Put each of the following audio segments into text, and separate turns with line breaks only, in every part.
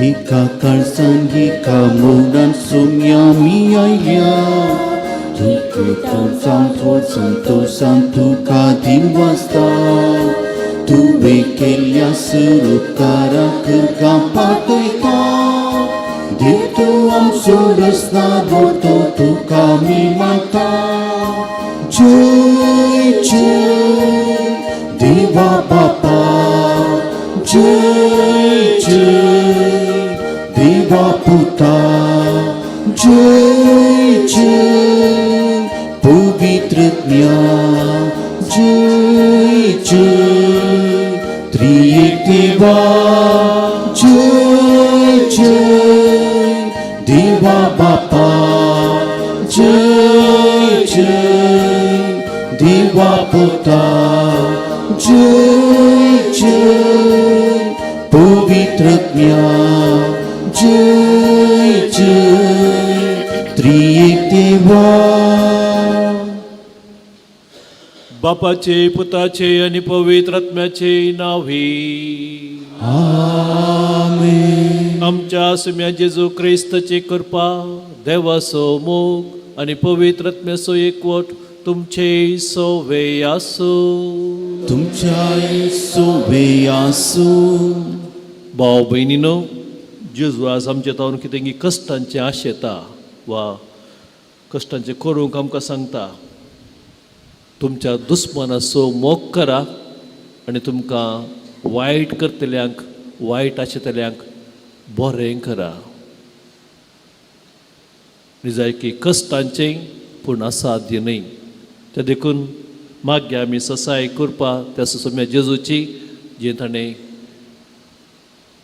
एका काळसान एका मोगान सोम्या आमी आयल्या तुका संतोषान तुका दिनवासता तुवें केल्ल्या सुरुपकाराक पाठयता देव तूं आमचो रस्ता बोतो तुका आमी मानता जय जय देवा बापा जय जय देवा पुता जय जय पवित्र आत्म्या जय जय त्रिएक देवा जय जय देवा बापा जय जय देवा पुता जय जय पवित्र आत्म्या जय जय त्रिएक देवा।
बापाचे पुताचे आणि पवित्र आत्म्याचे नावी।
आमेन।
आमच्या सुम्या जेजू क्रिस्ताची कृपा, देवाचो मोग आणि पवित्र आत्म्याचो एकवट तुमचे सोवे आसूं।
तुमच्या सोवे आसूं।
भाव भयणीनो, जेजू आज आमचे तावन कितें कश्टांचें आशेता वा कश्टांचें करूंक आमकां सांगता। तुमच्या दुस्मानाचो मोग करा आनी तुमकां वायट करतल्यांक, वायट आशेतल्यांक बरें करा। निजायकी कश्टांचें पूण असाध्य न्हय। ते देखून मागीर आमी ससाय करपा त्या सोम्या जेजूची, जे ताणें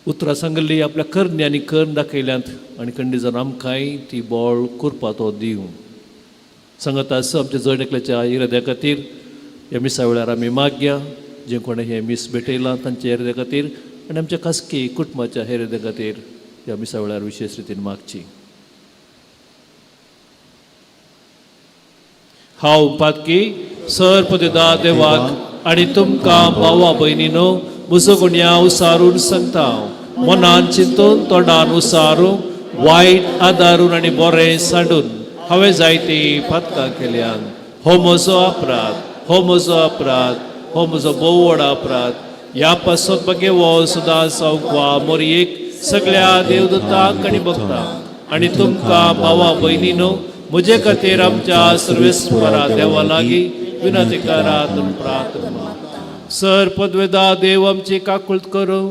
उतरां सांगिल्ली आपल्या करणी आनी कर्ण दाखयल्यांत आनी कंडी जावन आमकांय ती बळ करपा तो दिवं। सांगता आसा आमच्या जण एकल्याच्या इराद्या खातीर ह्या मिसा वेळार आमी मागया, जे कोणें हें मीस भेटयलां तांच्या इराद्या खातीर आनी आमच्या खासगी कुटुंबाच्या इराद्या खातीर ह्या मिसा वेळार विशेश रितीन मागची। हांव पातकी सर पदेदा देवाक आनी तुमकां भावा भयणीनो म्हजो गुण्या उसारून सांगता, मनान चिंतून तोंडान उसारून वायट आदारून आनी बरें सांडून हांवें जायती पातकां केल्यान। हो म्हजो अपराध, हो म्हजो अपराध, हो म्हजो भोव व्हड अपराध। ह्या पासत मागे हो सदां सावक वा मोरयेक सगळ्या देवदूतांक आनी भक्तांक आनी तुमकां भावा भयणीनो म्हजे खातीर आमच्या सर्वेस्परा देवा लागीं विनंती करात प्रार्थना। सर पदवेदा देव आमची काकूळत करूं,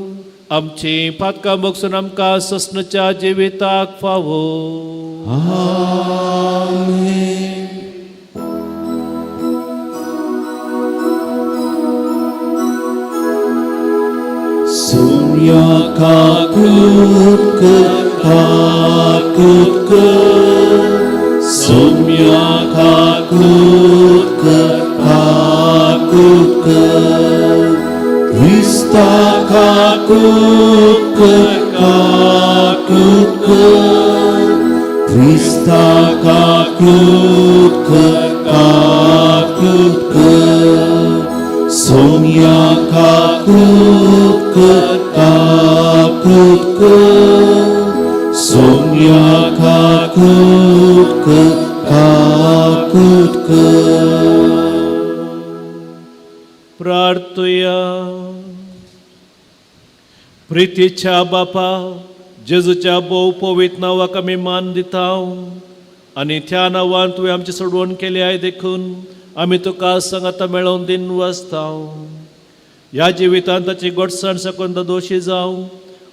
आमची पातकां बगसून आमकां ससनच्या जिविताक फावो।
आमेन। सोम्या काकूत काकूत सोम्या काकूत काकूत क्रिस्ता काकूत काकूत क्रिस्ता काकूत काकूत सोम्या काकूत काकूत सोम्या काकूत काकूत।
प्रार्थुया। प्रितीच्या बापा, जेजूच्या भोव पवित्र नांवाक आमी मान दिता आनी त्या नांवान तुवें आमची सोडवण केली आहे देखून आमी तुका सांगाता मेळोवन दिन वाचता। ह्या जिवितांत ताची गोडसाण साकून दोशी जावं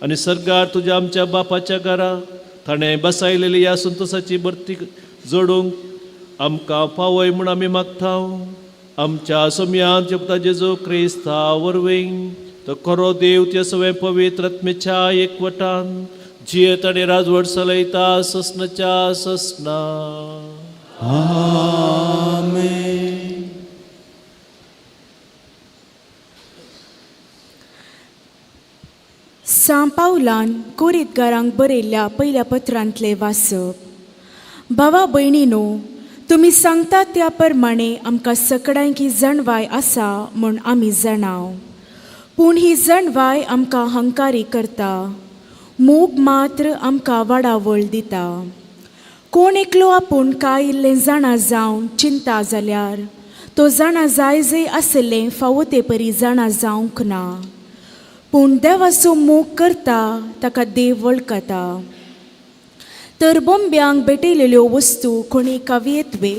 आनी सर्गार तुज्या आमच्या बापाच्या घरा ताणें बसायलेली ह्या संतोसाची भरती जोडूंक आमकां पावय म्हूण आमी मागता। आमच्या सोम्यान जपता जेजू क्रिस्ता वरवीं तो खरो देव त्या सगळें पवित्र आत्मेच्या एकवटान जियेत आनी राजवट चलयता ससनाच्या ससना।
आमेन।
सां पावलान कोरितगारांक बरयल्ल्या पयल्या पत्रांतलें वाचप। भावा भयणीनो, तुमी सांगतात त्या प्रमाणे आमकां सकडांकी जाणवाय आसा म्हूण आमी जाणाव, पूण ही जाणवाय आमकां हंकारी करता। मोग मात्र आमकां वाडावळ दिता. कोण एकलो आपूण कांय इल्लें जाणा जावन चिंता जाल्यार तो जाणा जाय जंय आसलें फावो ते परी जाणा जावंक ना. पूण देवाचो मोग करता ताका देव वळखता. तर बोंब्यांक भेटयलेल्यो वस्तू कोणी कावयेत वे?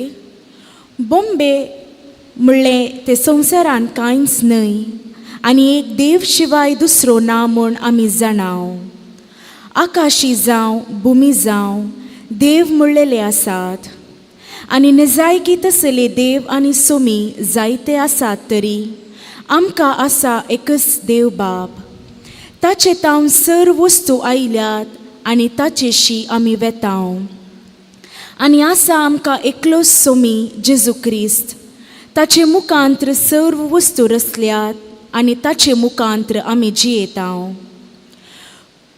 बोंबे म्हणलें तें संवसारान कांयच न्हय आनी एक देव शिवाय दुसरो ना म्हूण आमी जाणाव. आकाशी जावं भुमी जावं देव म्हणलेले आसात आनी निजायकी तसले देव आनी सोमी जायते आसात तरी आमकां आसा एकच देव बाप. ताचे तावन सर्व वस्तू आयल्यात आनी ताचेशी आमी वेताव. आनी आसा आमकां एकलोच सोमी जेजू क्रिस्त. ताचे मुखांत्र सर्व वस्तू रचल्यात आनी ताचे मुखांत्र आमी जियेताव.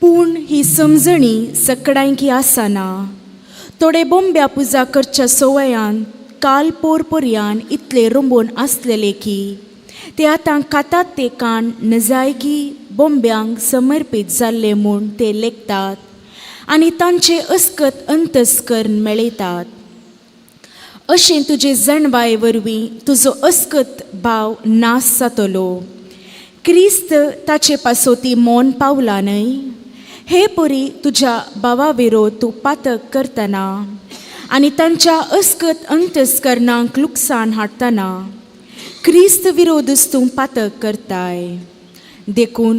पूण ही समजणी सकडांकी आसना. थोडे बोंब्या पुजा करच्या सवयान काल पोर पर्यान इतले रंबून आसलेले की ते आतां खातात ते कान नजायकी बोंब्यांक समर्पीत जाल्ले म्हूण ते लेखतात आनी तांचे अस्कत अंतस्कर्ण मेळयतात. अशें तुजे जाणवाये वरवीं तुजो अस्कत भाव नाश जातलो. क्रिस्त ताचे पासोती मौन पावला न्हय? हे परी तुज्या भावा विरोध तूं पातक करतना आनी तांच्या अस्कत अंतस्करणांक लुकसाण हाडटना क्रिस्त विरोधच तूं पातक करताय. देखून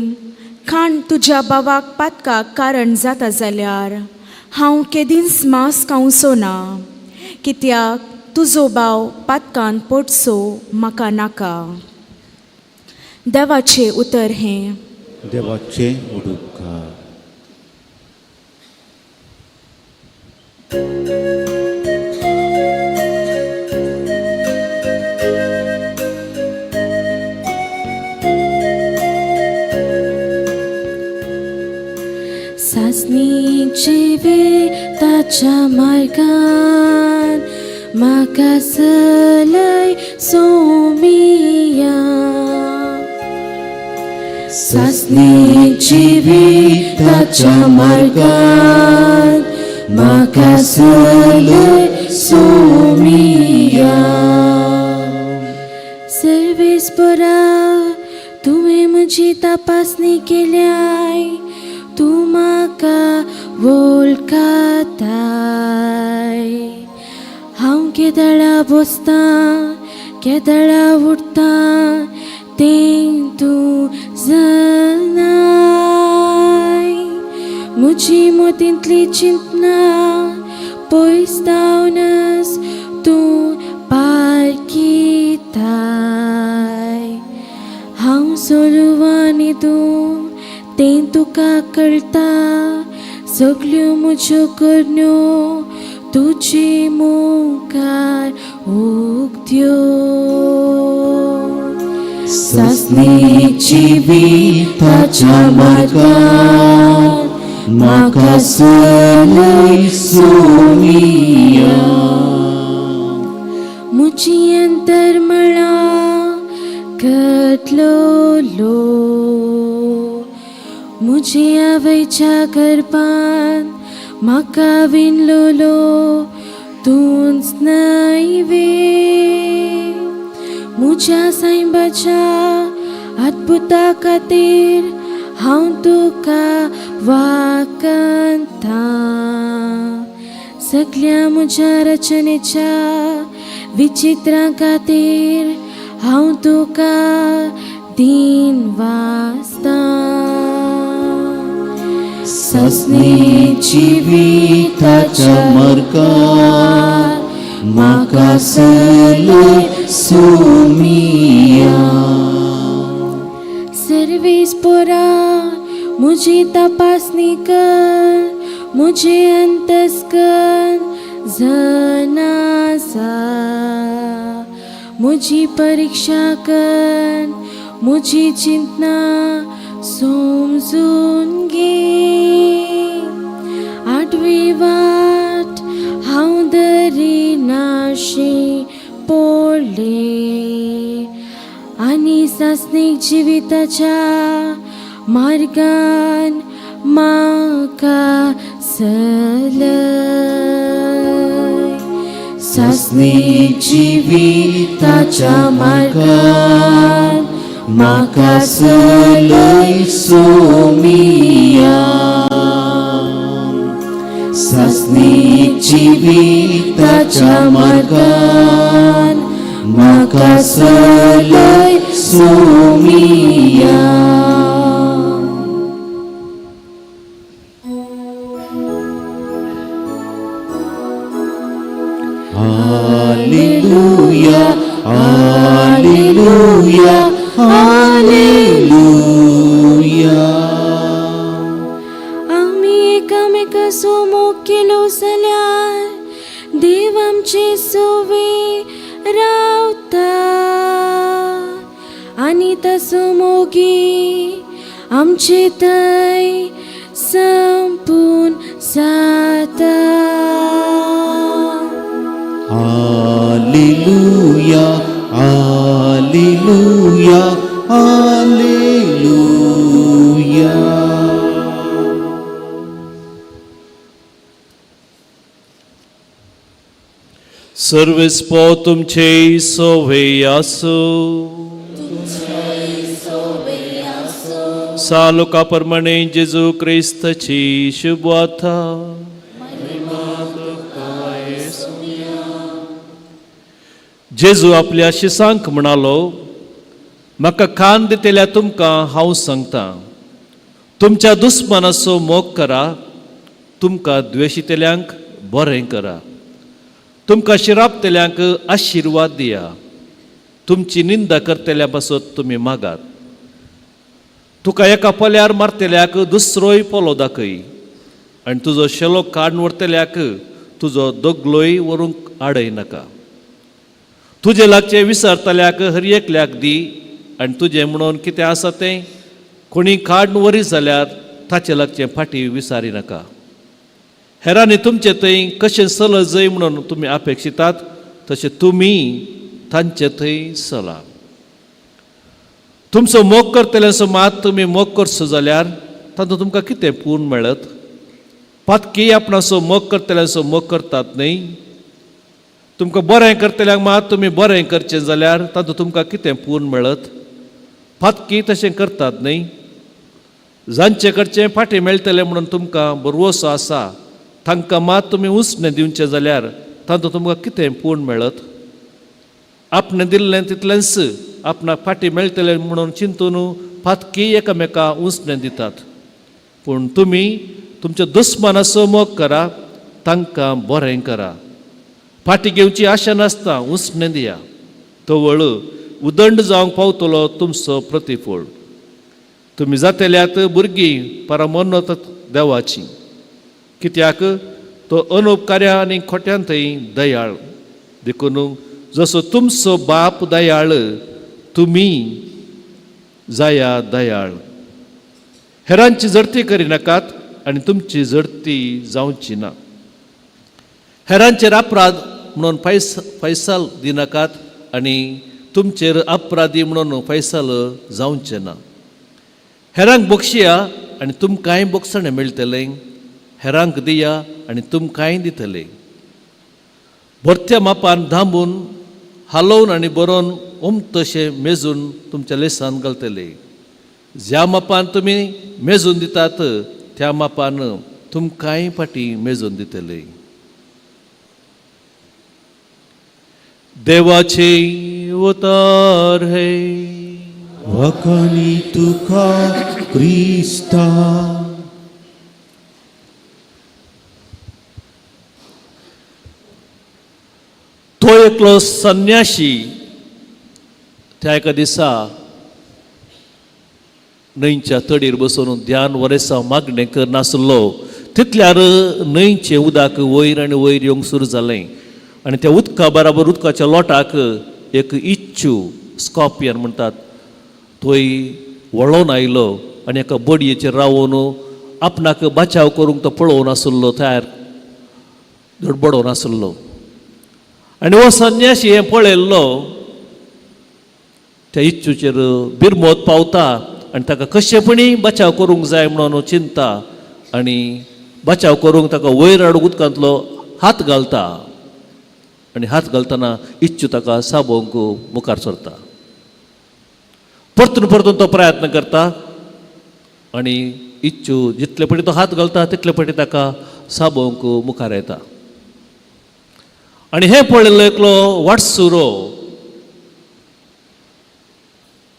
खाण तुज्या भावाक पातकाक कारण जाता जाल्यार हांव केदींच मांस खावचो ना, कित्याक तुजो भाव पातकान पडचो म्हाका नाका. देवाचें उतर हें.
देवाचें उडुपकार.
सासणी जिविताच्या मार्गान म्हाका सलय सोमिया. सासणी जिविताच्या मार्गान म्हाका सलय सोमिया. सर्वेस्परा तुवें म्हजी तपासणी केल्याय, तूं म्हाका वळखताय. हांव केदळा बसतां केदळा उठतां तें तूं जाणाय. म्हजी मतींतली चिंतना पयस धांवनच तूं पारखिताय. हांव सोलुवानी तूं तें तुका कळटा. सगल्यो म्हज्यो करण्यो तुजे मुखार उगत्यो.
सासणी जिविताच्या मार्गान म्हाका सलय सोमिया.
म्हजी अंतर्मळा कटलोलो. म्हजी आवयच्या गर्भान म्हाका विणलोलो तूंच न्हय वे? म्हज्या सायबाच्या अद्भुता खातीर हांव तुका वाकंता. सगल्या म्हज्या रचनेच्या विचित्रां खातीर हांव तुका दीन वाचतां.
सासणी जिविताच्या मार्गान म्हाका सलय सोमिया.
सर्वेस्परा म्हजी तपासणी कर, म्हजें अंतस्कर्ण जाणा. म्हजी परिक्षा कर, म्हजी चिंतना समजून घे. आठवी वाट हांव धरिनाशी पडलें आनी सासणीक जिविताच्या मार्गान म्हाका सलय.
सासणी जिविताच्या मार्गान म्हाका सलय सोमिया. सासणी जिविताच्या मार्गान म्हाका सलय सोमिया. Alleluia, Alleluia, Alleluia.
आमी एकामेकाचो मोग केलो जाल्यार देव आमचे सोवे रावता आनी तसो मोगी आमचे थंय संपून जाता.
Alleluia, Alleluia, Alleluia.
सर्वेस्पो तुमचे सोवे आसू. सालुका प्रमाणे जेजू क्रिस्तची शुभवार्ता. जेजू आपल्या शिसांक म्हणालो, म्हाका कान दितल्या तुमकां हांव सांगता, तुमच्या दुस्मानाचो मोग करा, तुमकां द्वेशितल्यांक बरें करा, तुमकां शिरापतल्यांक आशिर्वाद दिया, तुमची निंदा करतल्या पासत तुमी मागात. तुका एका पोल्यार मारतल्याक दुसरोय पोलो दाखय आनी तुजो शेलो काडून व्हरतल्याक तुजो दगलोय व्हरूंक आडय नाका. तुजे लागचें विसरतल्याक हर एकल्याक दी आनी तुजें म्हणून कितें आसा तें कोणी काडून व्हरी जाल्यार ताचे लागचें फाटीं विसारी नाका. हेरांनी तुमचे थंय कशें चलत जाय म्हणून तुमी अपेक्षितात तशें तुमी तांचे थंय चला. तुमचो मोग करतल्यांचो मात तुमी मोग करचो जाल्यार तातूंत तुमकां कितें पूर्ण मेळत? पातकी आपणाचो मोग करतल्यांचो मोग करतात न्हय? तुमकां बरें करतल्यांक मात तुमी बरें करचें जाल्यार तातूंत तुमकां कितें पूर्ण मेळत? पातकी तशें करतात न्हय? जांचे कडचें फाटीं मेळटलें म्हणून तुमकां बरवसो आसा तांकां मात तुमी उसणें दिवचें जाल्यार तातूंत तुमकां कितें पूर्ण मेळत? आपणें दिल्लें तितलेंच आपणाक फाटीं मेळटलें म्हणून चिंतून पातकी एकामेका उसणें दितात. पूण तुमी तुमच्या दुस्मानाचो मोग करा, तांकां बरें करा, फाटीं घेवची आशा नासता उसणें दिया, तवळ उदंड जावंक पावतलो तुमचो प्रतिफळ. तुमी जातल्यात भुरगीं परमोन्नत देवाची, कित्याक तो अनुपकार्या आनी खोट्यान थंय दयाळ. देखून जसो तुमचो बाप दयाळ तुमी जाया दयाळ. हेरांची जडती करिनाकात आनी तुमची जडती जावची ना. हेरांचेर अपराध म्हणून फैसाल दिनाकात आनी तुमचेर अपराधी म्हणून फैसाल जावचें ना. हेरांक बक्षया आनी तुमकांय बक्षणें मेळटलें, हेरांक दिया आनी तुमकांय दितलें. भरत्या मापान धांबून हालोवन आनी बरोवन ओमतशें मेजून तुमच्या लेसान घालतले. ज्या मापान तुमी मेजून दितात त्या मापान तुमकांय फाटीं मेजून दितले. देवाचे उतार हे.
वखणी तुका क्रिस्ता.
तो एकलो संन्याशी त्या एका दिसा न्हंयच्या तडीर बसून ध्यान वरेसांव मागणें करनासलो. तितल्यार न्हंयचें उदक वयर आनी वयर येवंक सुरू जालें आनी त्या उदका बराबर उदकाच्या लोटाक एक इच्छू स्कॉर्पियन म्हणटात तोय वळोवन आयलो आनी एका बडयेचेर रावून आपणाक बचाव करूंक तो पळोवन आसलो, तयार धडबडोवन आसलो. आनी हो संन्याशी हें पळयल्लो त्या इच्छूचेर बिरमोत पावता आनी ताका कशेपणी बचाव करूंक जाय म्हणून चिंता आनी बचाव करूंक ताका वयर हाडूंक उदकांतलो हात घालता आनी हात घालतना इच्छू ताका साबोवंक मुखार सरता. परतून परतून तो प्रयत्न करता आनी इच्छू जितले पटी तो हात घालता तितले पटी ताका साबोवंक मुखार येता. आनी हें पळयल्लो एकलो वाटसुरो,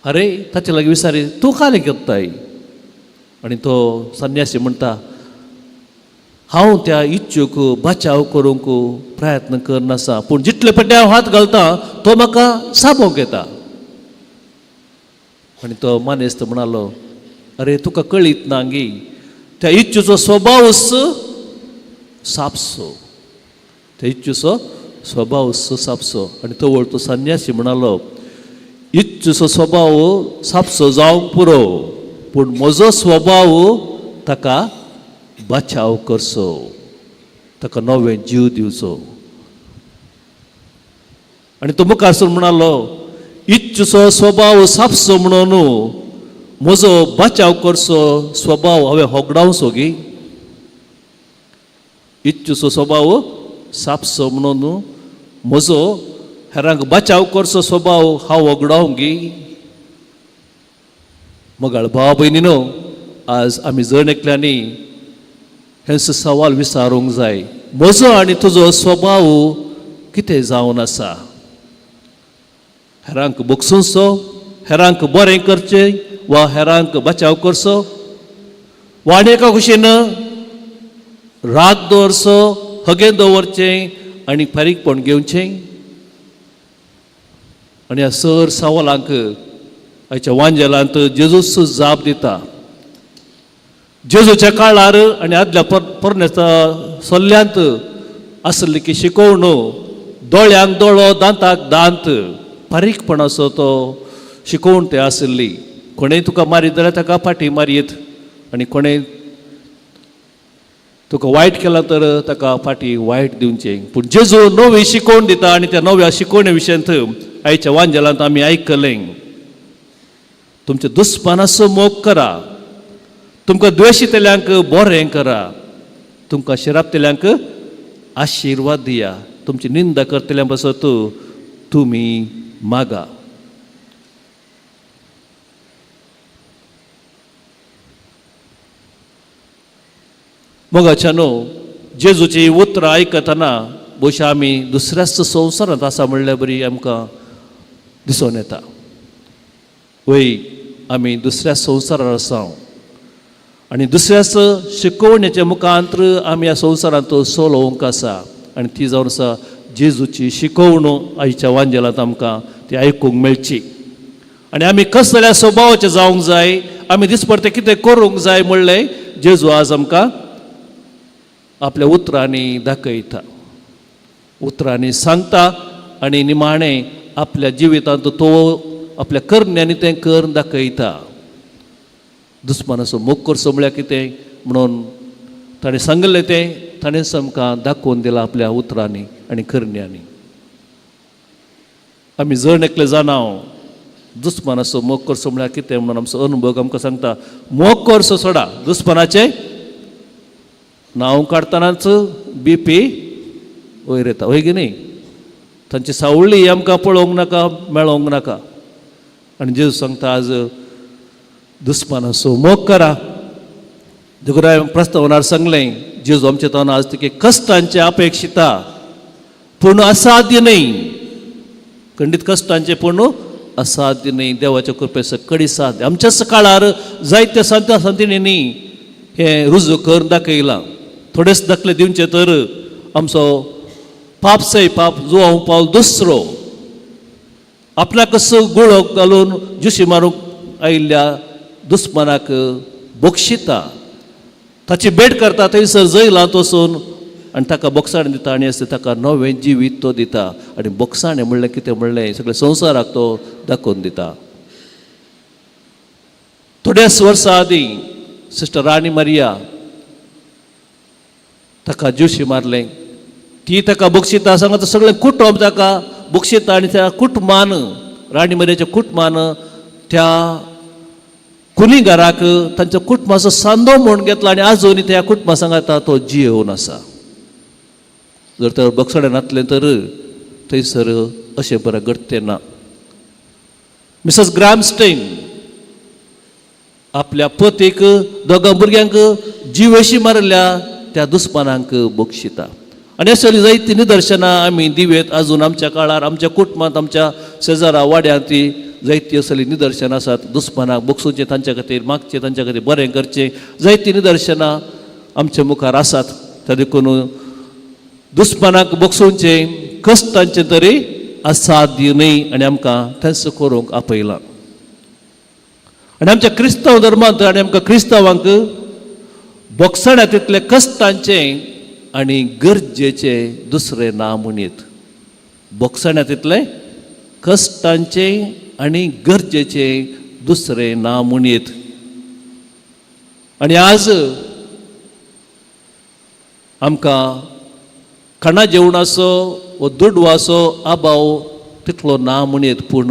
अरे ताचे लागीं विचारी तूं कालें करताय? आनी तो संन्यासी म्हणटा, हांव त्या इच्छूक बचाव करूंक प्रयत्न करनासा, पूण जितले पटी हांव हात घालता तो म्हाका साबोवंक येता. आनी तो मानेस्त म्हणालो, अरे तुका कळीत ना गी, त्या इच्छूचो स्वभावच सापसो, त्या इच्छूचो स्वभाव सापसो. आनी तवळ तो संन्यासी म्हणालो, इच्छूचो स्वभाव सापसो जावंक पुरो, पूण म्हजो स्वभाव ताका बचाव करचो, ताका नवें जीव दिवचो. आनी तो मुखार सरून म्हणालो, इच्छूचो स्वभाव सापसो म्हणून म्हजो बचाव करचो स्वभाव हांवें होगडावचो गी? इच्छूचो स्वभाव सापसो म्हणून म्हजो हेरांक बचाव करचो स्वभाव हांव होगडावं गी? मोगाळ भाव भयणीनो, आज आमी जण एकल्यांनी हेंच सवाल विचारूंक जाय, म्हजो आनी तुजो स्वभाव कितें जावन आसा? हेरांक बगसुचो, हेरांक बरें करचें वा हेरांक बचाव करचो, वा आनी एका कुशीन राग दवरचो, हगें दवरचें आनी फारीकपण घेवचें. आनी ह्या सर सवालांक आयच्या वांजेलांत जेजूस जाप दिता. जेजूच्या काळार आनी आदल्या पोरण्याच्या सल्ल्यांत आसली की शिकोवण दोळ्यांक दोळो दांताक दांत, फारीकपणाचो तो शिकोवण ते आसली. कोणेय तुका मारीत जाल्यार ताका फाटी मारयत आनी कोणेय तुका वायट केलां तर ताका फाटी वायट दिवचें. पूण जेजू नवी शिकोवण दिता आनी त्या नव्या शिकोवणे विशयांत आयच्या वांजेलांत आमी आयकलें, तुमच्या दुस्मानाचो मोग करा, तुमकां द्वेशितल्यांक बरें करा, तुमकां शिरापतल्यांक आशिर्वाद दिया, तुमची निंदा करतल्यां पासत तुमी मागा. मोगाच्या न्हू, जेजूची उतरां आयकतना भोवशा आमी दुसऱ्याच संवसारांत आसा म्हणल्यार बरी आमकां दिसून येता. वय, आमी दुसऱ्या संवसारार आसा आनी दुसऱ्याच शिकोवणेच्या मुखांत आमी ह्या संवसारांत चलोवंक आसा आनी ती जावन आसा जेजूची शिकोवण. आयच्या वांजेलांत आमकां ती आयकूंक मेळची आनी आमी कसल्या स्वभावाचें जावंक जाय, आमी दिसपडतें कितें करूंक जाय म्हणलें जेजू आज आमकां आपल्या उतरांनी दाखयता, उतरांनी सांगता आनी निमाणें आपल्या जिवितांत तो आपल्या करण्यांनी तें करून दाखयता. दुस्मानाचो मोग करचो म्हळ्यार कितें म्हणून ताणें सांगिल्लें तें ताणेंच आमकां दाखोवन दिलां आपल्या उतरांनी आनी करण्यांनी. आमी जण एकले जाणा दुस्मानाचो मोग करचो म्हळ्यार कितें म्हणून आमचो अनुभव आमकां सांगता. मोग करचो सोडा, दुस्मानाचें नांव काडटनाच बी पी वयर येता, वय की न्ही? तांची सावळी आमकां पळोवंक नाका, मेळोवंक नाका. आनी जेजू सांगता आज दुस्मानाचो मोग करा. देखून हांवें प्रस्तावनार सांगलें, जेजू आमचे तोंडान आज तुगे कश्टांचें अपेक्षिता पूण असाध्य न्हय, खंडीत कश्टांचें पूण असाध्य न्हय, देवाच्या कृपेचो कडी साध्य. आमच्याच काळार जायत्या संता संतिणींनी हें रुजू करून दाखयलां. थोडेच दाखले दिवचे तर आमचो पाप सय पाप जुवांव पावल दुसरो आपल्याकच गुळो घालून जुशी मारूंक आयिल्ल्या दुस्मानाक बक्षिता, ताची भेट करता, थंयसर जैलांत वचून आनी ताका बोगसाणें दिता आनी आसता ताका नवें जिवीत तो दिता. आनी बोगसाणें म्हणलें कितें म्हणलें सगळें संवसाराक तो दाखोवन दिता. थोड्याच वर्सां आदीं सिस्टर राणी मारिया ताका ज्युशी मारलें, ती ताका बक्षिता सांगता, सगळें कुटुंब ताका बक्षिता आनी त्या कुटुंबान, राणी मारियाच्या कुटुंबान त्या कुलींगाराक तांच्या कुटुंबाचो सांदो म्हूण घेतला आनी आजून त्या कुटुंबा सांगाता तो जियेवन आसा. जर तर बक्षणें नासलें तर थंयसर अशें बरें घडतें ना. मिसेस ग्रामस्टेन आपल्या पतीक दोगां भुरग्यांक जिवेशी मारिल्ल्या त्या दुस्मानांक बक्षिता. आनी अशें जायतीं निदर्शनां आमी दिवेत आजून आमच्या काळार, आमच्या कुटुंबांत, आमच्या शेजारा वाड्यांत ती जायतीं असलीं निदर्शनां आसात. दुस्मानाक बक्षुचें, तांच्या खातीर मागचें, तांच्या खातीर बरें करचें, जायतीं निदर्शनां आमच्या मुखार आसात. त्या देखून दुस्मानाक बक्षुचें कश्टांचें तरी असाध्य न्हय आनी आमकां तेंच करूंक आपयलां. आनी आमच्या क्रिस्तांव धर्मांत आनी आमकां क्रिस्तांवांक बोगसण्या तितले कश्टांचें आनी गरजेचें दुसरें नांव म्हणयत. बोगसण्या तितलें कश्टांचें आनी गरजेचें दुसरें नांव म्हणयत. आनी आज आमकां खाणा जेवणाचो वो दुडवाचो अभाव तितलो ना म्हणयत, पूण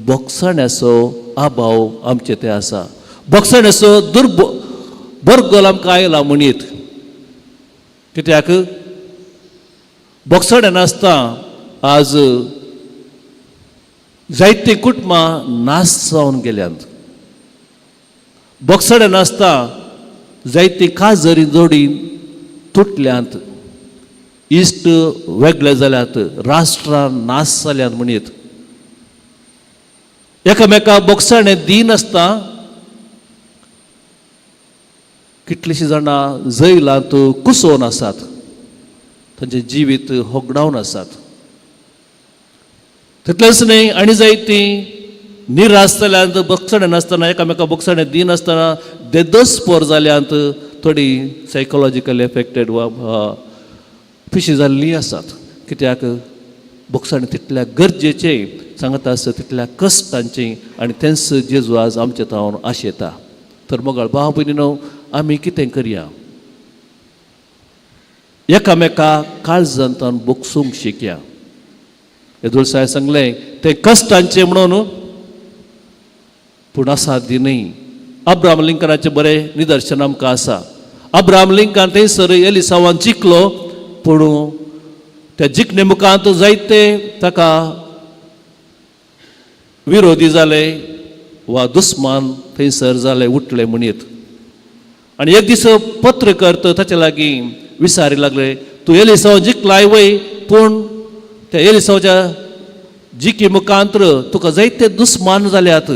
बोगसण्याचो अभाव आमचे ते आसा. बोगसण्याचो दुर्ब बरगोल आमकां आयला म्हणयत. कित्याक बोगसणें नासता आज जायतीं कुटुंबां नाश जावन गेल्यांत. बोगसणें नासता जायतीं काजरी जोडी तुटल्यांत, इश्ट वेगळे जाल्यात, राष्ट्रां नाश जाल्यात म्हणयत. एकामेका बोगसणें दिनासता कितलींशीं जाणां जैलांत कुसोवन आसात, तांचें जिवीत होगडावन आसात. तितलेंच न्हय, आनी जायतीं निराश जाल्यांत, बोगसणें नासतना, एकामेका बोगसणें दिनासतना देदस्पोर जाल्यांत, थोडीं सायकोलॉजिकली एफेक्टेड वा पिशी जाल्लीं आसात. कित्याक बोगसणें तितल्या गरजेचें सांगता आसता तितल्या कश्टांचें आनी तेंच जेजू आज आमचे तावन आशेता. तर मोगाळ भाव भयणीनो, आमी कितें करया? एकामेका काळजांतान बोगसूंक शिकया. येदोळ साहेब सांगलें तें कश्टांचें म्हणून, पूण असाध्य न्हय. अब्राम लिंकनाचें बरें निदर्शन आमकां आसा. अब्राम लिंकन थंयसर एलिसावान जिखलो, पूण त्या जिखणे मुखांत जायते ताका विरोधी जाले वा दुस्मान थंयसर जाले, उठले म्हणयत. आनी एक दीस पत्रकर्त ताचे लागीं विचारी लागले, तूं एलिसांव जिखलाय वय, पूण त्या एलिसांवच्या जिखी मुखांत तुका जायते दुस्मान जाल्यात,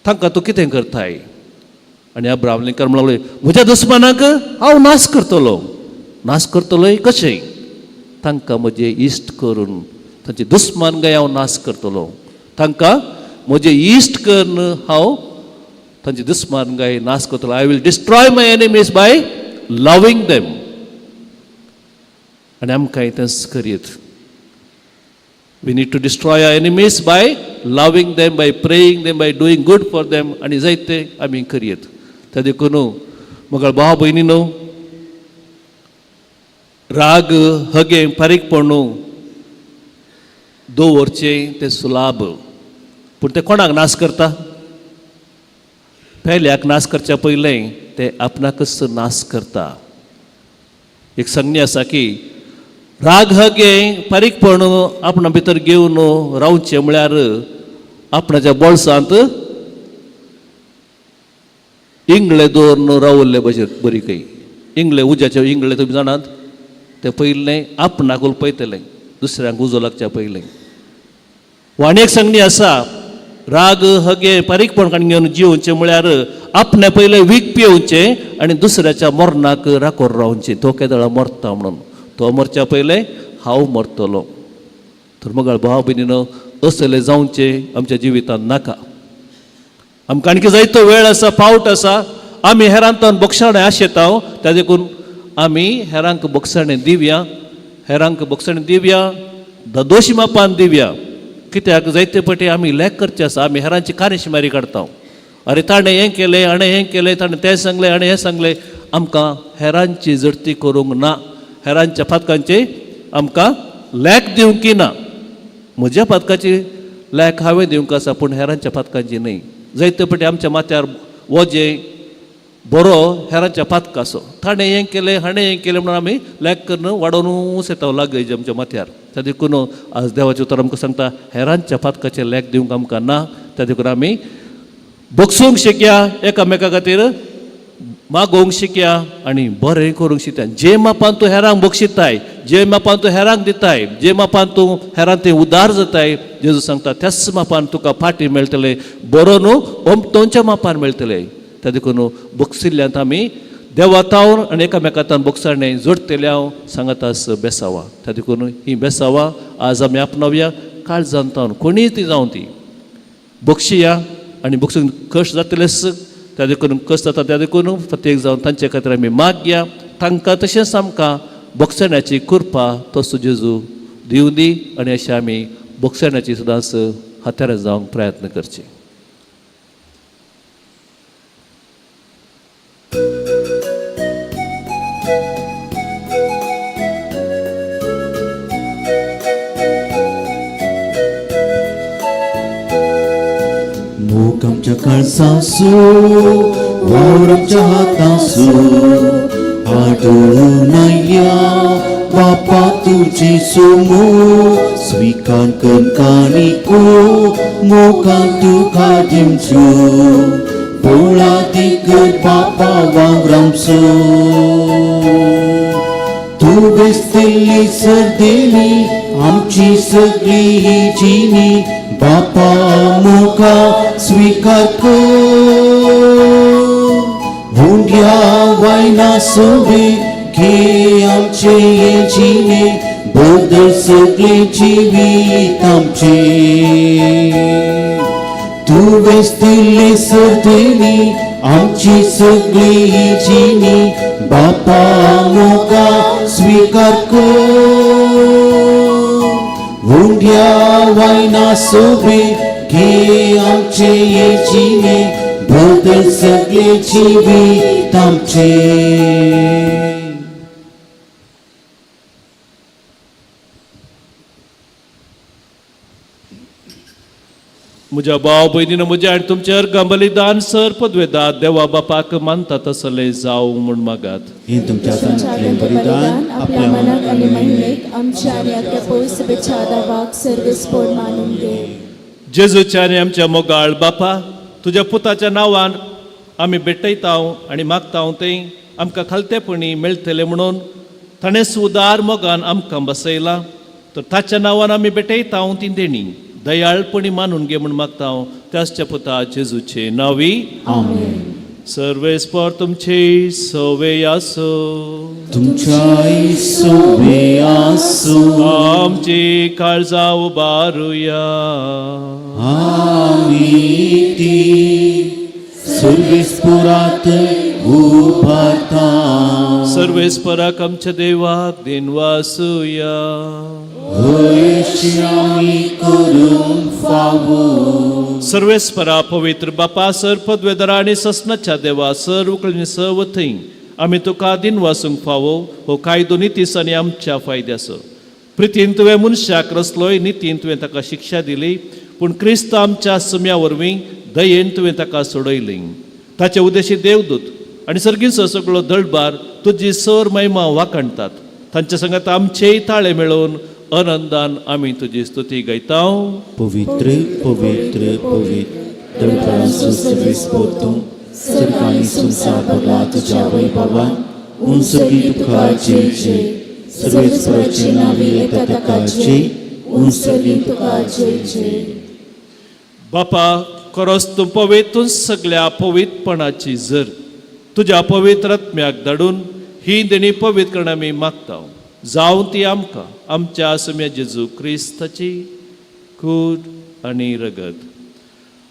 तांकां तूं कितें करताय? आनी अब्राम लिंकन म्हणले, म्हज्या दुस्मानाक हांव नाश करतलो. नाश करतलोय कशें? तांकां म्हजे इश्ट करून तांचे दुस्मान गाय हांव नाश करतलो. तांकां म्हजे इश्ट करून हांव तांचे दुस्मान गाय नाश करतलो. I will destroy my enemies by loving them. आनी आमकां तेंच करयत. We need to destroy our enemies by loving them, by praying them, by doing good for them. आनी जायते आमी करयत. त्या देखून मगळ भाव भयणीनो, राग हगे फारीकपण दवरचें तें सुलाभ, पूण तें कोणाक नाश करता? पेल्याक नाश करच्या पयलें तें आपणाकच नाश करता. एक संज्ञा आसा की राग हगे फारीकपण आपणा भितर घेवन रावचें म्हळ्यार आपणाच्या बोल्सांत इंगळे दवरून रावल्ले भशेन बरी खंय. इंगळे, उज्याचे इंगळे तुमी जाणात, ते पयलें आपणाक उलपयतलें, दुसऱ्यांक उजो लागच्या पयलें. आनी एक सांगणी आसा, राग हगे फारीकपण काडून घेवन जिवचें म्हळ्यार आपणें पयलें वीख पिवचें आनी दुसऱ्याच्या मरणाक राखोर रावचें. तो केदळा मरता म्हणून, तो मरच्या पयलें हांव मरतलो. तर मगळ भाव भयणीनो, असले जावचें आमच्या जिवितांत नाका. आमकां आणखी जायतो वेळ आसा, फावट आसा. आमी हेरांतान बोगसाणें आशेता, त्या देखून आमी हेरांक बोगसाणें दिवया, हेरांक बोगसाणें दिवया, ददोशी मापान दिवया. कित्याक जायते पटी आमी लेख करचे आसा, आमी हेरांची कानिशमारी काडटा. अरे ताणें हें केलें, हाणें हें केलें, ताणें तें सांगलें, हाणें हें सांगलें. आमकां हेरांची जडती करूंक ना, हेरांच्या पातकांची आमकां लेख दिवंक ना. म्हज्या पातकाची लेख हांवें दिवंक आसा, पूण हेरांच्या पातकांची न्हय. जायते पटी आमच्या माथ्यार वजें बरो हेरांच्या पातकाचो ताणें हें केलें हाणें हें केलें म्हणून आमी लेख करून वाडोवनूच येता लागय आमच्या माथ्यार. त्या देखून आज देवाचें उतर आमकां सांगता हेरांच्या पातकाचें लेख दिवंक आमकां ना. त्या देखून आमी बगसूंक शिकया, एकामेका खातीर मागोवंक शिकया आनी बरें करूंक शिकया. जे मापान तूं हेरांक बक्षिताय, जे मापान तूं हेरांक दिताय, जे मापान तूं हेरांक तें उदार जाताय, जेजू सांगता त्याच मापान तुका फाटी मेळटलें, बरो न्हू ओमतोंच्या मापान मेळटलें. त्या देखून बक्षिल्ल्यांत आमी देवातावन आनी एकामेकांतान बक्षाणे जोडटले हांव सांगतास बेसावा. त्या देखून ही बेसावा आज आमी आपणावया काळजान तावन कोणीय ती जावं ती बक्षिया आनी बक्षून कश्ट जातलेच. त्या देखून कश्ट जाता त्या देखून प्रत्येक जावन तांचे खातीर आमी मागया, तांकां तशेंच आमकां बक्षण्याची कृपा तसो जेजू दिवं दी आनी अशें आमी बक्षण्याची सदांच हत्यारां जावंक प्रयत्न करचे.
मोग आमच्या काळजासू वावर आमच्या हातासू आडळून या बापा तुजी सुमो स्वीकार कर कानिको मोगान तुका दिवचो पोळा दिगर बापा वावरामसो. तूं बेसतिल्ली सर्देली आमची सगळी ही जिणी बापा मोगा स्वीकार कर. हुंड्या वायना सोबे घे आमचे हे जिणे बदल सगळे जिवीत आमचे. तूं वेसतिल्ली सर्देली आमची सगळी ही जिणी बापा मोगा स्वीकार कर. हुंड्या वायना सोबे घे आमचे हे जिणे बदल सगळे जिवीत आमचे.
म्हज्या भाव भयणीन म्हज्या आनी तुमच्या अर्गां बलिदान सर पदवेदात देवा बापाक मानता तसलें जावं म्हूण मागात.
हे तुमच्या हातांतलें
बलिदान आपल्या मनाक आनी महिमेक आमच्या आनी आख्या पवित्र दावाक सर्वेस्पोर मानून घे.
जेजूच्या आनी आमच्या मोगाळ बापा, तुज्या पुताच्या नांवान आमी भेटयता आनी मागता तें आमकां खालतेपणी मेळटलें म्हणून ताणें उदार मोगान आमकां बसयलां. तर ताच्या नांवान आमी भेटयता ती देणी दयाळपणी मानून घे म्हूण मागता त्याच्या पुता जेजूचे नांवी.
आमेन.
सर्वेस्पर तुमचे सवे आसो.
तुमच्या सोबे आसूं.
आमची काळजां उबारुया.
आमी ती सर्वेस्पुरात उभारता.
सर्वेस्पराक आमच्या देवाक दिनवासुया.
हयशी आमी करूंक फावो.
सर्वेस्परा पवित्र बापा, सर पदवेदरा आनी ससनाच्या देवा, सर उकळी सर्व थंय आमी तुका दिनवासूंक फावो. हो कायदो नितीस आनी आमच्या फायद्याचो. प्रितीन तुवें मनशाक रचलोय, नितीन तुवें ताका शिक्षा दिली, पूण क्रिस्त आमच्या सुम्या वरवीं दयेन तुवें ताका सोडयली. ताचे उद्देशी देवदूत आनी सर्गीचो सगळो दळबार तुजी सर महिमा वाखाणतात. तांच्या संगात आमचेय ताळे मेळोवन आनंदान आमी तुजी स्तुती गायता.
पवित्र पवित्र पवित्र दळपरांचो सर्वेस्पोर तूं, सर्गांनी संवसार भरला तुज्या वैभवान. उंचगी तुका जय जय. सर्वेस्पराचे नांवे येता ताका जय. उंचगी
तुका जय जय.
बापा, खरोच तूं पवित्र सगळ्या पवित्रपणाची जर तुज्या पवित्र आत्म्याक धाडून ही देणी पवित्र करण आमी मागता. जावं ती आमकां आमच्या आसम्या जेजू क्रिस्ताची कूड आनी रगत.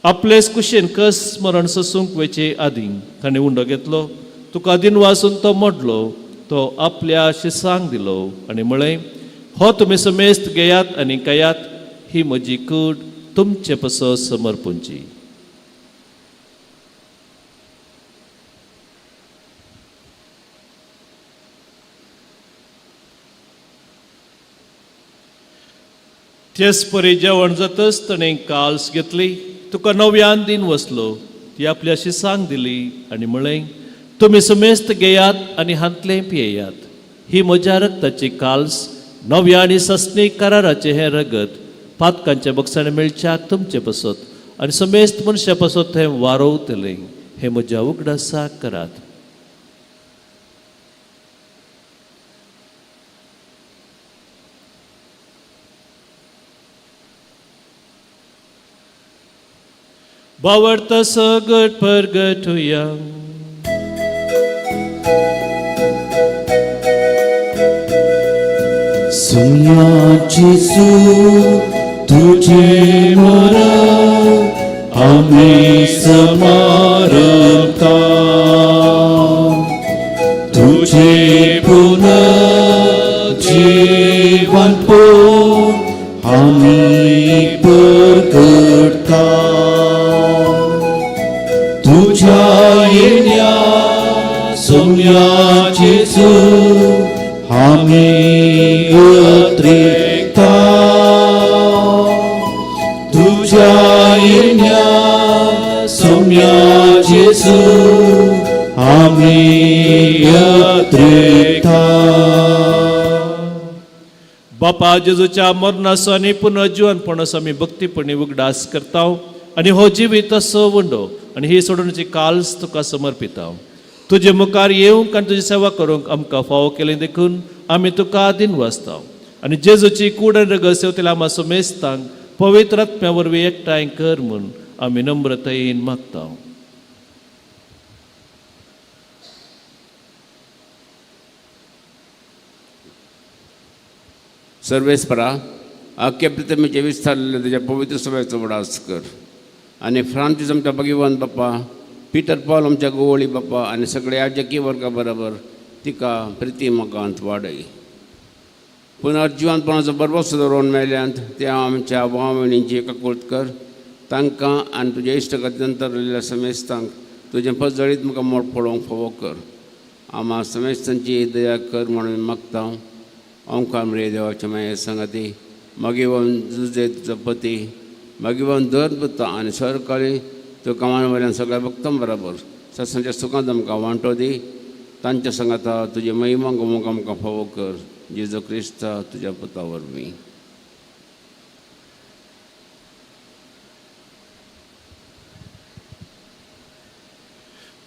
आपलेच कुशेन कस मरण सोसूंक वयचे आदीं ताणें उंडो घेतलो, तुका दिनवासून तो मोडलो, तो आपल्या शिसांक दिलो आनी म्हळें, हो तुमी समेस्त घेयात आनी खायात, ही म्हजी कूड तुमचे पसो समर्पूंची. तेच परी जेवण जातच ताणें काल्स घेतली, तुका नव्यान दिन वसलो, ती आपली अशी सांग दिली आनी म्हळें, तुमी समेस्त घेयात आनी हांतलें पियेयात. ही म्हज्या रक्ताची काल्स, नव्या आनी सस्नीक कराराचें हें रगत पातकांच्या बक्षाणे मेळच्याक तुमचे पसत आनी समेस्त मनशां पसत हें वारोवतलें. हें म्हज्या उगडासाक करात. बावडता सगट परगटुया.
सुम्या जेजू तुझे मरण आम्ही स्मारता, तुझे पुनर्जीवन पोन आम्ही परगटता, तुझ्या येण्या सुम्या जेजू आम्ही अत्रेकता, तुझ्या येण्या सुम्या जेजू आम्ही अत्रेकता.
बापा जेजूच्या मरणाचो आनी पुनर्जीवनपणाचो आमी भक्तीपणी उगडास करता आनी हो जिवीत असो वंडो आनी ही सोडवणुची काल्स तुका समर्पिता. तुजे मुखार येवंक आनी तुजी सेवा करूंक आमकां फावो केली देखून आमी तुका दिन वाचता आनी जेजूची कूड आनी रगत सेवतल्या आमा समेस्तांक पवित्र आत्म्या वरवीं एकठांय कर म्हूण आमी नम्रतायेन मागता.
सर्वेस्परा आख्या प्रतिमेचे विस्तारलेले तुज्या पवित्र सभेचो उगडास कर आनी फ्रांसीस आमच्या भगिवन बाप्पा, पिटर पॉल आमच्या गोवळी बाप्पा आनी सगळे याजकी वर्गा बरोबर तिका प्रिती मोगांत वाडय. पुनर्जिवनपणाचो बरबस दवरून मेल्यांत त्या आमच्या भाव भयणींची काकूळट कर. तांकां आनी तुज्या इश्टगती नंतर उरिल्ल्या समेस्तांक तुजें पजळीत म्हाका मोड पळोवंक फावो कर. आमा समेस्तांची दया कर म्हणून मागता. ओंकार मरे देवाच्या माये संगाती मागीर जुजे तुजो पती मागीर दर पुता आनी सरकारी त्यो कामान वयल्यान सगळ्या भक्तां बराबर सत्सांच्या सुखांत आमकां वांटो दी. तांच्या संगाता तुजी महिमा गोमोक आमकां फावो कर. जेजू क्रिस्ता तुज्या पुता वरवीं.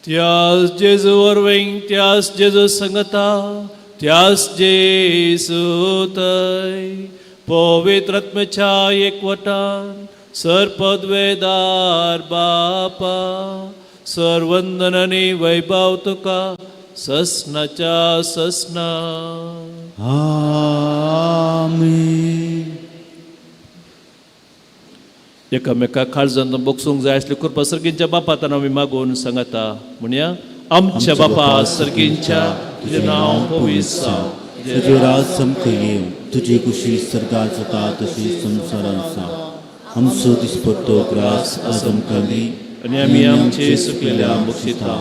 त्यास जेजू वरवीं, त्यास जेजू संगता, त्यास जेजू तय पवित्र आत्म्याच्या एकवटान सर्पद्वेदार बापा सर्वंदन आनी वैभव तुका ससनाच्या ससना.
आमेन.
एकामेका काळजान बगसूंक जाय आसली कृपा सर्गींच्या बापा आमी मागून सांगता. म्हणया, आमच्या बापा सर्गींच्या, तुजें नांव पवित्र जावं,
तुजें राज आमकां येवं, तुजी कुशी सर्गात जाता तशी संवसारांत जावं. आमचो दिसपट्टो ग्रास आज आमकां दी
आनी आमी आमचे सुकलेल्या बक्षिता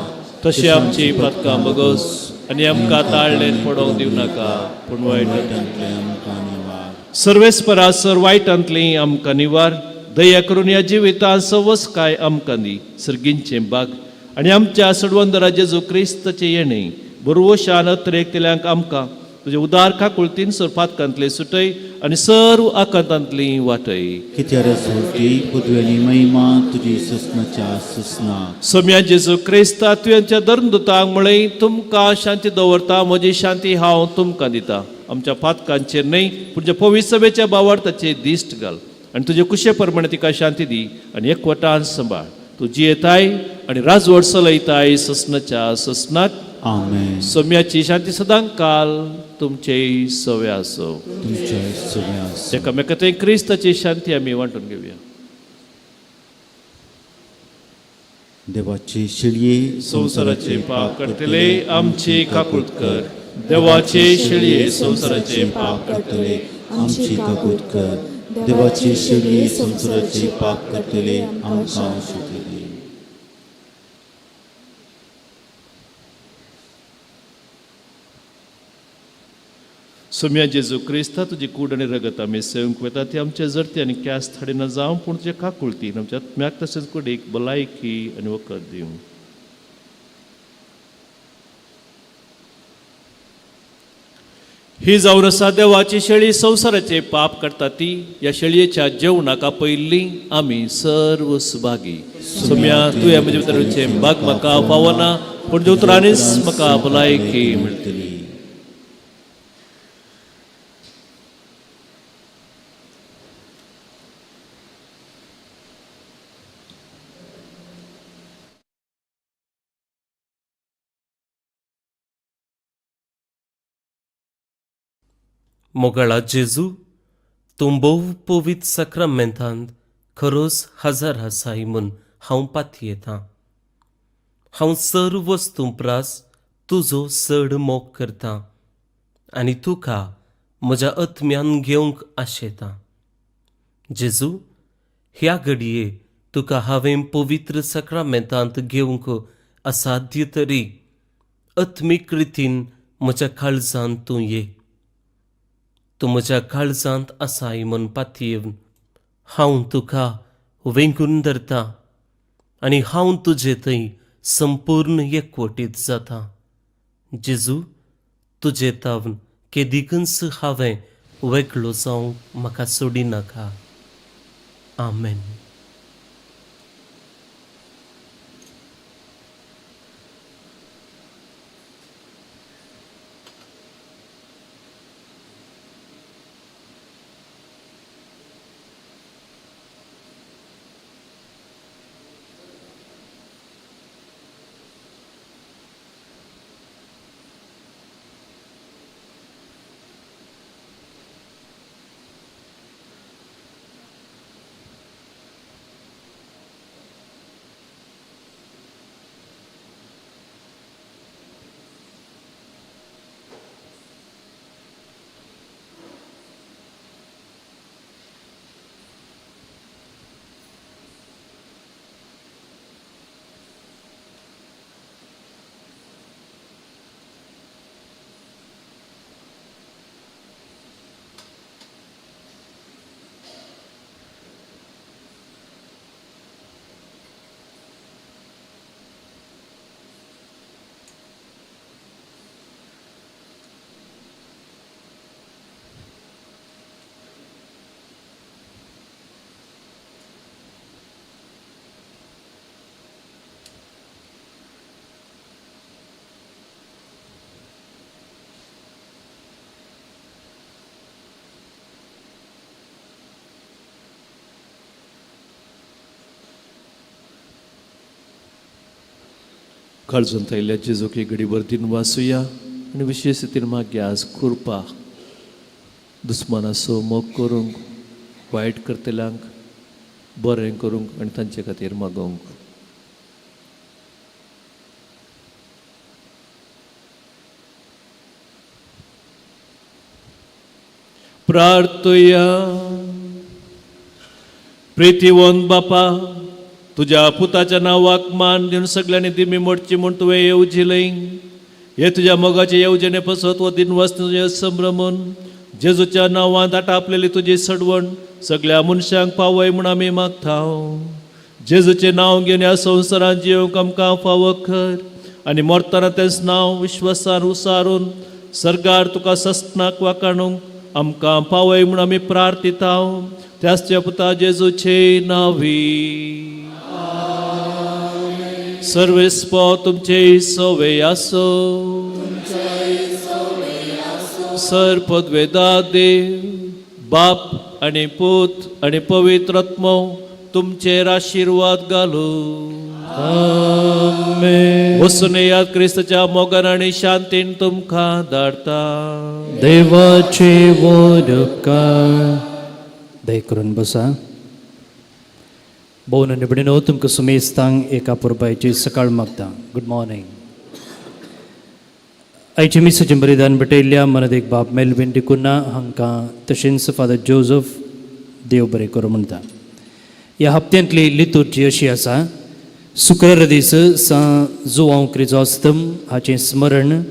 तशें आमची पातकां बगस आनी आमकां ताळ्ळेन पडोवंक दिवं नाका, पूण वायट
वायटांतलें आमकां निवार.
सर्वेस्परा सर वायटांतली आमकां निवार. दया करून ह्या जिवितांत सवसकाय आमकां दी. सर्गींचें बाग आनी आमच्या सडवंदरा जेजू क्रिस्ताचें येणें बरवशान अत्रेकतल्यांक आमकां तुजे उदार काकुळतीन सर पातकांतले सुटय आनी सर्व आकांतांतली वाटय.
कित्यार सोडटी पदवी महिमा तुजी ससनाच्या ससना.
सम्या जेजू क्रिस्ता तुवेंच्या धर्मदूतांक म्हळें, तुमकां शांती दवरता, म्हजी शांती हांव तुमकां दिता. आमच्या पातकांचेर न्हय पूण तुज्या पवित्र सभेच्या बावार्थाचेर दिश्ट घाल आनी तुजे कुशे प्रमाणे तिका शांती दी आनी एकवटान सांबाळ. तूं जियेताय आनी राजवट चलयताय ससनाच्या ससनाक.
आमेन.
सम्याची शांती सदां काल तुमचेय सवे आसो.
तुमच्या सगळ्या आसूं.
एकामेका थंय क्रिस्ताची शांती आमी वांटून घेवया.
देवाची शिळये
संवसाराचे पाप करतले आमची काकूत कर. देवाचे शेळये संवसाराचे पाप
करतले आमची काकूत कर. देवाची शिळये संवसाराचे पाप करतले आमकां शिकयले.
सोम्या जेजू क्रिस्ता, तुजी कूड आनी रगत आमी सेवंक वता ती आमच्या जरती आनी क्यास थाडिना जावं, पूण तुज्या काकुळतीन आमच्या आत्म्याक तशेंच कुडीक भलायकी आनी वखद दिवं. ही जावन आसा देवाची शेळी, संवसाराचे पाप करता ती. ह्या शेळयेच्या जेवणाक आपयल्ली आमी सर्व सुभागी. सोम्या, तुवें म्हज्या भितर येवचें भाग म्हाका पावना, पूण तुज्या उतरांनीच म्हाका भलायकी मेळटली.
मोगाळा जेजू, तूं भोव पवित्र साक्रामेंतांत खरोच हजर आसाय म्हूण हांव पातयेतां. हांव सर्व वस्तूं प्रास तुजो चड मोग करतां आनी तुका म्हज्या आत्म्यान घेवंक आशेतां. जेजू, ह्या घडये तुका हांवें पवित्र साक्रामेंतांत घेवंक असाध्य तरी आत्मीक रितीन म्हज्या काळजांत तूं ये. तूं म्हज्या काळजांत आसाय म्हूण पातयेवन हांव तुका वेंगून धरतां आनी हांव तुजे थंय संपूर्ण एकवटीत जाता. जेजू, तुजे तावन केदिकूच हांवें वेगळो जावंक म्हाका सोडिनाका. आमेन.
काळजून आयिल्ल्या जेजूक घडीभर दिन वाचुया आनी विशेश रितीन मागया आज कृपा दुस्मानाचो मोग करूंक, वायट करतल्यांक बरें करूंक आनी तांचे खातीर मागोवंक. प्रार्थया. प्रितीवंत बापा, तुज्या पुताच्या नांवाक मान दिवन सगल्यांनी दिमी मोडची म्हूण तुवें येवजिलय. हे तुज्या मोगाचे येवजणे पसत हो दिनवास तुजें संभ्रमून जेजूच्या नांवांत आटापलेली तुजी सडवण सगल्या मनशांक पावय म्हूण आमी मागता. जेजूचें नांव घेवन ह्या संवसारांत जियोवंक आमकां फावो कर आनी मरतना तेंच नांव विश्वासान उसारून सर्गार तुका सस्नाक वाकाणूंक आमकां पावय म्हूण आमी प्रार्थिता. त्याच तुज्या पुता जेजूचे नांवी. सर्वेस्पो तुमचे सोवे आसो. सर पदवेदा देव बाप आनी पूत आनी पवित्र आत्मो तुमचेर आशिर्वाद घालू. वचून येयात, क्रिस्ताच्या मोगान आनी शांतीन तुमकां धाडता.
देवाचे वर उपकार. दया करून बसा. भोवन आनी भयणीनो, तुमकां सुमेस्तांक एका पुरबायची सकाळ मागता. Good morning. आयचे मिसाचें बलिदान भेटयल्ल्या मनदेक बाब मेलवीन डिकुन्ना हांकां तशेंच फादर जोजफ देव बरें करूं म्हणटा. ह्या हप्त्यांतली लितुर्जी अशी आसा. शुक्रार दीस सां जुवांव क्रिजोस्तम हाचें स्मरण.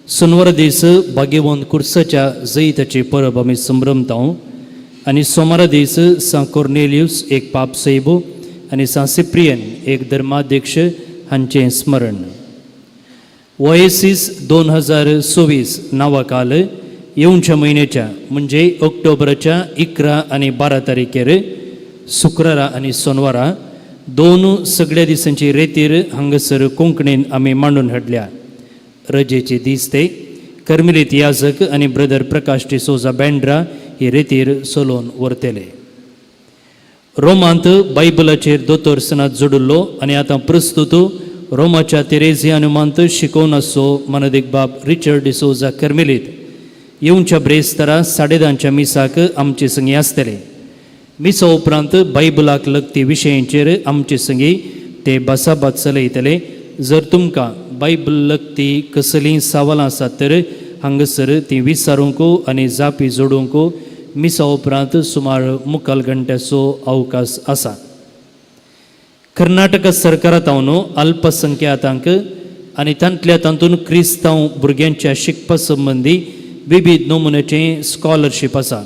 सोनवार दीस भाग्यवंत कुर्साच्या जैताची परब आमी संभ्रमता आनी सोमारा दीस सां कोर्नेलियूस एक पाप सैबो आनी सां सिप्रियन एक धर्माध्यक्ष हांचें स्मरण. ओएसीस 2024 नांवाखाल येवच्या म्हयन्याच्या म्हणजे ऑक्टोबराच्या 11 आनी 12 तारखेर शुक्रारा आनी सोनवारा दोन सगळ्या दिसांची रेतीर हांगासर कोंकणीन आमी मांडून हाडल्या. रजेचे दीस ते कर्मिलीत याजक आनी ब्रदर प्रकाश डिसोजा बँड्रा ही रेतीर चलोवन व्हरतले. रोमांत बायबलाचेर दोतोर सनात जोडिल्लो आनी आतां प्रस्तुत रोमाच्या तेरेजियानुमांत शिकोवन आसचो मनदीक बाब रिचर्ड डिसोजा कर्मिलीत येवच्या ब्रेस्तारा 10:30 मिसाक आमचे संगी आसतले. मिसा उपरांत बायबलाक लगती विशयांचेर आमचे संगी ते बासाबात चलयतले. जर तुमकां बायबल लगती कसलीं सवालां आसात तर हांगासर ती विचारूंक आनी जापी जोडूंक मिसा उपरांत सुमार मुखाल घंट्याचो अवकाश आसा. कर्नाटक सरकारांत अल्पसंख्यातांक आनी तांतल्या तातूंत क्रिस्तांव भुरग्यांच्या शिकपा संबंदी विविध नमुन्याचें स्कॉलरशीप आसा.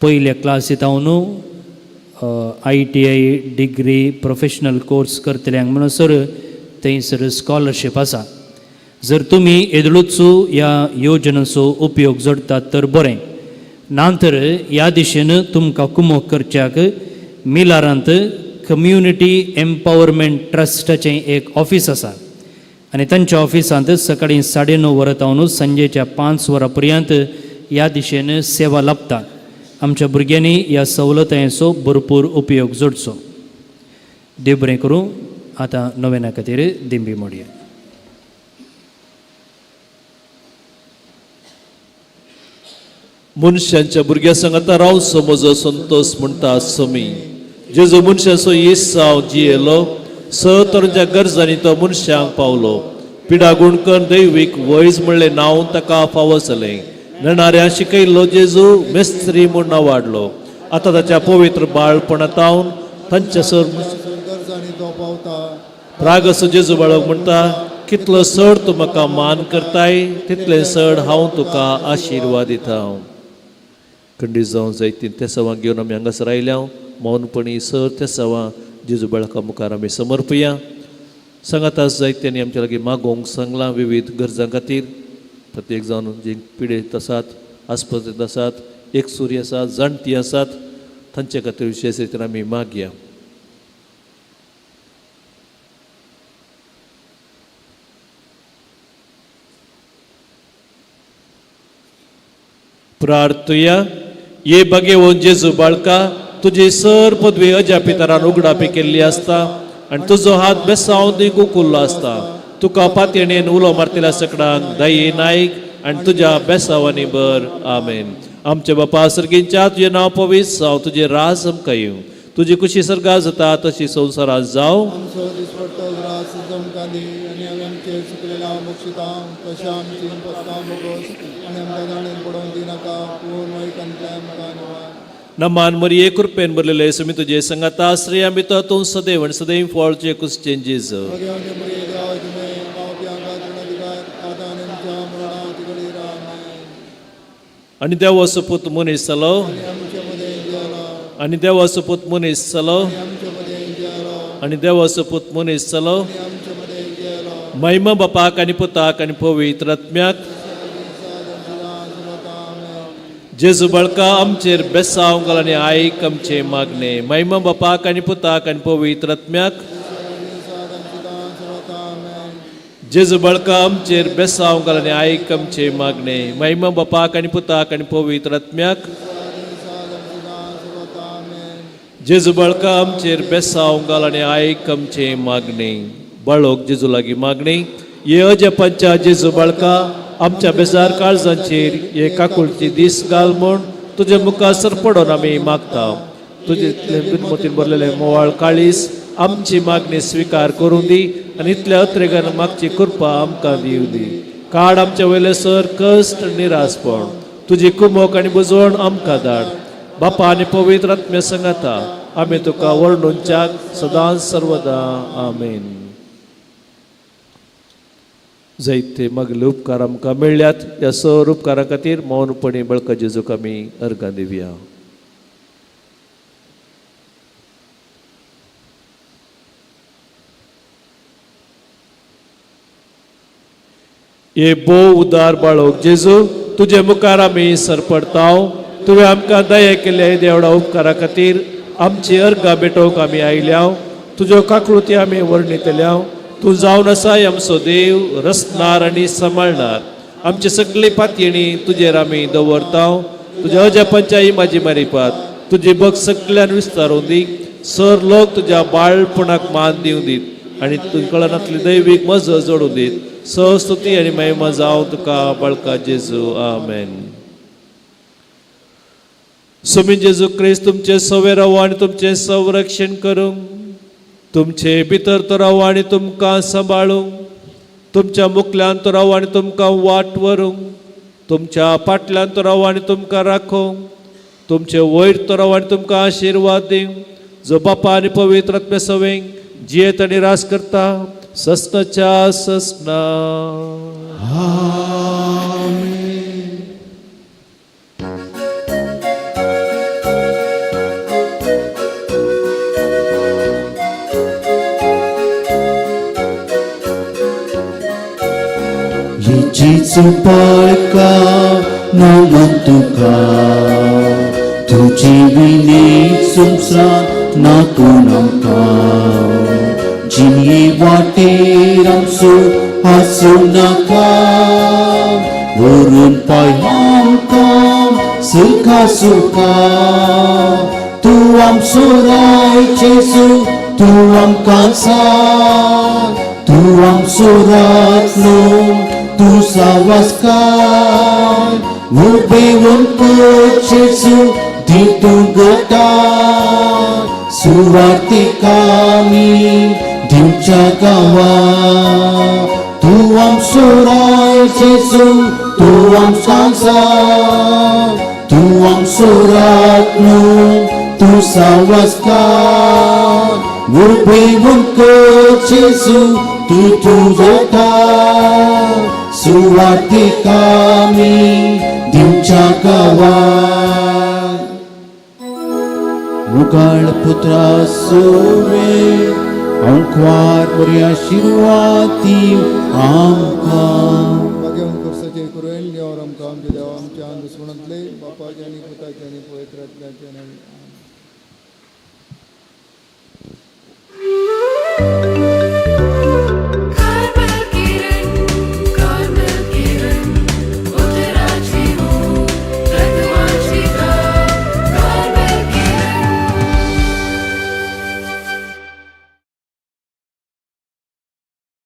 पयल्या क्लासींत हांव ITI degree professional course करतल्यांक म्हणसर थंयसर स्कॉलरशीप आसा. जर तुमी येदोळूच ह्या योजनेचो उपयोग जोडटात तर बरें, ना तर ह्या दिशेन तुमकां कुमोक करच्याक मिलारांत कम्युनिटी एम्पावरमेंट ट्रस्टाचें एक ऑफीस आसा आनी तांच्या ऑफिसांत सकाळीं 9:30 वरां तावन सांजेच्या 5 वरां पर्यंत ह्या दिशेन सेवा लाभता. आमच्या भुरग्यांनी ह्या सवलतायांचो भरपूर उपयोग जोडचो. देव बरें करूं. आतां नोवेना खातीर दिंबी मोडया.
मनशांच्या भुरग्यां सांगाता राव समजो संतोष म्हणटा समी जेजू मनशाचो इसाव जियेलो स तरांच्या गरजांनी तो मनशांक पावलो. पिडा गुणकन दैवीक वैज म्हणलें नांव ताका फावो जालें. नेणाऱ्या शिकयल्लो जेजू मेस्त्री म्हूण नांव वाडलो. आतां ताच्या पवित्र बाळपणातावन तांच्या सर प्रागसो जेजू बाळक म्हणटा कितलो चड तूं म्हाका मान करताय तितलें चड हांव तुका आशिर्वाद दिता. खंडीत जावं जायतीं तेसावां घेवन आमी हांगासर आयल्या. मौनपणी सर तेसावां जेजू बाळका मुखार आमी समर्पया. सांगात जायत्यांनी आमच्या लागीं मागोवंक सांगलां विविध गरजां खातीर. प्रत्येक जावन जी पिडेस्त आसात, आस्पत्रेंत आसात, एकसुरी आसात, जाणटी आसात, तांचे खातीर विशेश रितीन आमी मागया. प्रार्थुया. ये बगेवन जेजू बाळका तुजी सर पदवी अजापितरान उगडापी केल्ली आसता आनी तुजो हात बेसांव दी गुकुल्लो आसता. तुका पातयेणेन उलो मारतल्या सकडांक दये नायक आनी तुज्या बेसावांनी बर. आमेन. आमच्या बापा सर्गींच्या तुजें नांव पवित्र जावं, तुजें राज आमकां येवं, तुजी कुशी सर्गां जाता तशी संवसारांत जावं.
आमचो दिसपडटो ग्रास आमकां दी आनी आमी आमचे चुकलेल्या बक्षिता तशें आमची पत्ता बोगस आनी आमकां जाणेन पडोवन दिनाका पूण वैकांतल्या आमकां निवार.
नमान मरिये कृपेन भरलेले सुमी तुजे संगाता स्त्रियां भितर तूं सदैव आनी सदैव फळचे कुसचें जेजू. आनी देवाचो पूत मनीस जालो, आनी देवाचो पूत मनीस जालो, आनी देवाचो पूत मनीस जालो. महिमा बापाक आनी पुताक आनी पवित्र आत्म्याक. जेजू बाळका आमचेर बेसांव घाल आनी आयक आमचें मागणें. महिमा बापाक आनी पुताक आनी पवित्र आत्म्याक. जेजू बाळका आमचेर बेसांव घाल आनी आयक आमचें मागणें. महिमा बापाक आनी पुताक आनी पवित्र आत्म्याक. जेजू बाळका आमचेर बेसांव घाल आनी आयक आमचें मागणें. बाळोक जेजू लागीं मागणें. ये अजपांच्या जेजू बाळका आमच्या बेजार काळजांचेर हे काकुळची दीस घाल म्हूण तुजे मुखार सर पडोन आमी मागता. तुजे बिनमतीन भरलेले मोवाळ काळीस आमची मागणी स्विकार करूं दी आनी इतल्या अत्रेगान मागची कृपा आमकां दिवं दी. काड आमच्या वयले सर कश्ट निरासपण, तुजी कुमोक आनी बुजवण आमकां धाड. बापा आनी पवित्र आत्म्या संगाता आमी तुका वर्णूनच्याक सदांच सर्वदा. आमेन. जायते मागले उपकार आमकां मेळ्ळ्यात. ह्या सर उपकारा खातीर मौनपणी बळका जेजूक आमी अर्गां दिवया. हे भोव उदार बाळोक जेजू, तुजे मुखार आमी सरपडताव. तुवें आमकां दया केल्या देवडा उपकारा खातीर आमची अर्गां भेटोवंक आमी आयल्या. तुज्यो काकळुती आमी वर्णितल्या. तूं जावन आसाय आमचो देव, रचणार आनी सांबाळणार. आमची सगळी पातयेणी तुजेर आमी दवरताव. तुज्या अजापांच्या इमाजी मारिपात तुजी भक्त सगळ्यान विस्तारून दी. सर लोक तुज्या बाळपणाक मान दिवं दीत आनी तूं कळनातली दैवीक मज जोडून दीत. स्तुती आनी महिमा जावं तुका बाळका जेजू. आमेन. सुमी जेजू क्रिस्त तुमचे सवे रावो आनी तुमचें संरक्षण करूंक, तुमचे भितर तो रावो आनी तुमकां सांबाळूंक, तुमच्या मुखल्यान तो रावो आनी तुमकां वाट व्हरूंक, तुमच्या फाटल्यान तो रावो आनी तुमकां राखूंक, तुमचे वयर तो रावो आनी तुमकां आशिर्वाद दिवं. जो बापा आनी पवित्र आत्म्या सवेंक जियेत आनी रास करता ससनाच्या ससना.
जेजू बाळका नमन तुका, तुजी विने संवसार ना कोण आमकां. जिणे वाटेर आमचो हांसूं नाका, व्हरून पाय आमकां सुखा सुखा. तूं आमचो राय जेजू, तूं आमकां सांग, तूं आमचो रातलो, तूं सावस्कार. उबेवन जेजू दी तूं गटा, सुवार्तिकामी दिवच्या गांवा. तूं आमचो राय जेजू, तूं आमकां सांग, तूं आमचो रातलो, तूं सावस्कार. उबेवन जेजू तूं तुजटा, सुवार्तिकामी दिवच्या गांवा. मुगाळ पुत्रा सोवे अंकवार बरी आशिर्वाद दिव आमकां.
भाग्यवंत खुर्साचे कुरवेन देवार आमकां आमच्या देवा आमच्या दुस्मणांतले बापाचे आनी पुताचे आनी पवित्र आत्म्याचे नांवान.